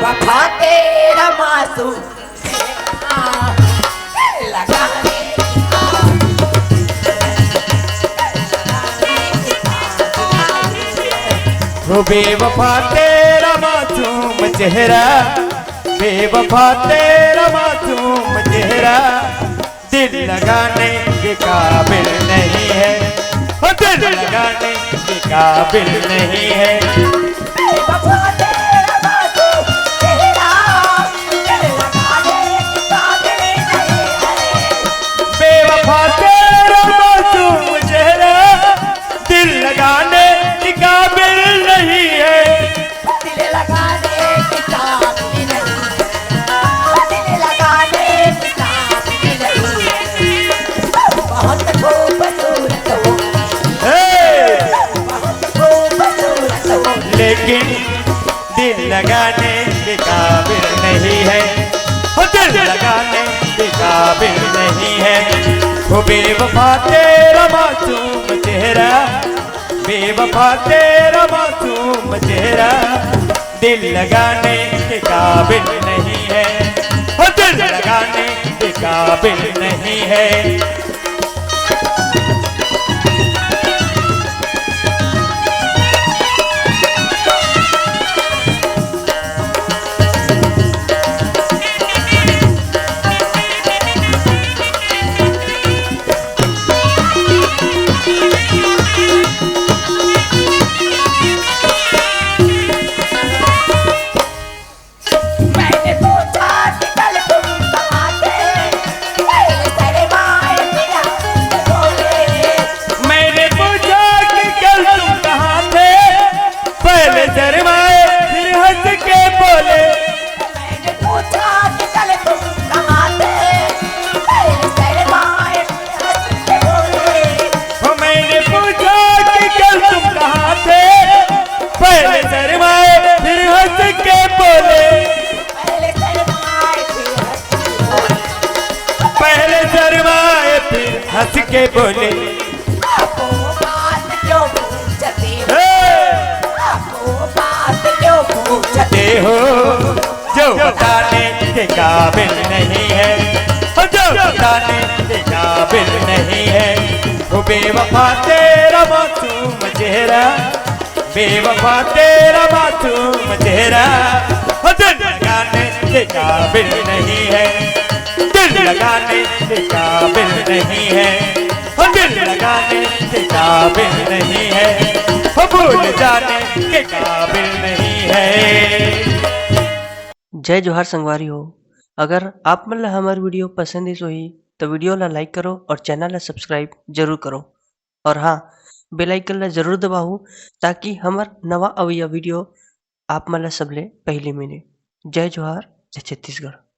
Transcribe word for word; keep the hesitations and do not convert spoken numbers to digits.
वफा तेरा मासूम चेहरा, दिल लगाने की हो बेवफा तेरा मासूम चेहरा, बेवफा तेरा मासूम चेहरा, दिल लगाने के काबिल नहीं है, हो दिल लगाने के काबिल नहीं है। बेवफा तेरा मासूम चेहरा, दिल लगाने के काबिल नहीं है। बेवफा तेरा मासूम चेहरा, दिल लगाने के काबिल नहीं है। दिल लगाने के काबिल नहीं है। दिल लगाने के काबिल नहीं है। बहुत खूबसूरत हो। हे! बहुत खूबसूरत हो। लेकिन दिल लगाने के काबिल नहीं है, हो दिल लगाने के काबिल नहीं है। हो बेवफा तेरा मासूम चेहरा, बेवफा तेरा मासूम चेहरा, दिल लगाने के काबिल नहीं है, हो दिल लगाने के काबिल नहीं है। मैंने पूछा कि कल तुम कहाँ थे? पहले शर्माए, फिर हंस के बोले। मैंने पूछा कि कल तुम कहाँ थे? पहले शर्माए, फिर हंस के बोले। मैंने पूछा कि कल तुम कहाँ थे? पहले शर्माए, फिर हंस के बोले। हो मैंने पूछा कि कल तुम कहाँ थे? पहले शर्माए, फिर हंस के बोले। पहले शर्माए, फिर हंस के बोले। पहले शर्माए, फिर हंस के बोले। आपको बात क्यों पूछते हो? हे! आपको बात क्यों पूछते हो? जो बताने के काबिल नहीं है, जो बताने के काबिल नहीं है। वो बेवफा तेरा मासूम चेहरा, बेवफा तेरा मासूम चेहरा, वो दिल लगाने के काबिल नहीं है, दिल लगाने के काबिल नहीं है, वो दिल लगाने के काबिल नहीं है, वो भूल जाने के काबिल नहीं है। जय जोहार संगवारी हो। अगर आप मन ला हमर वीडियो पसंद आइस होही, तो वीडियो ला like करो और चैनल ला subscribe जरूर करो। और हाँ, bell icon ला जरूर दबाहू, ताकि हमर नवा अवइया वीडियो आप मन ला सबले पहली मिले। जय जोहार, जय छत्तीसगढ़।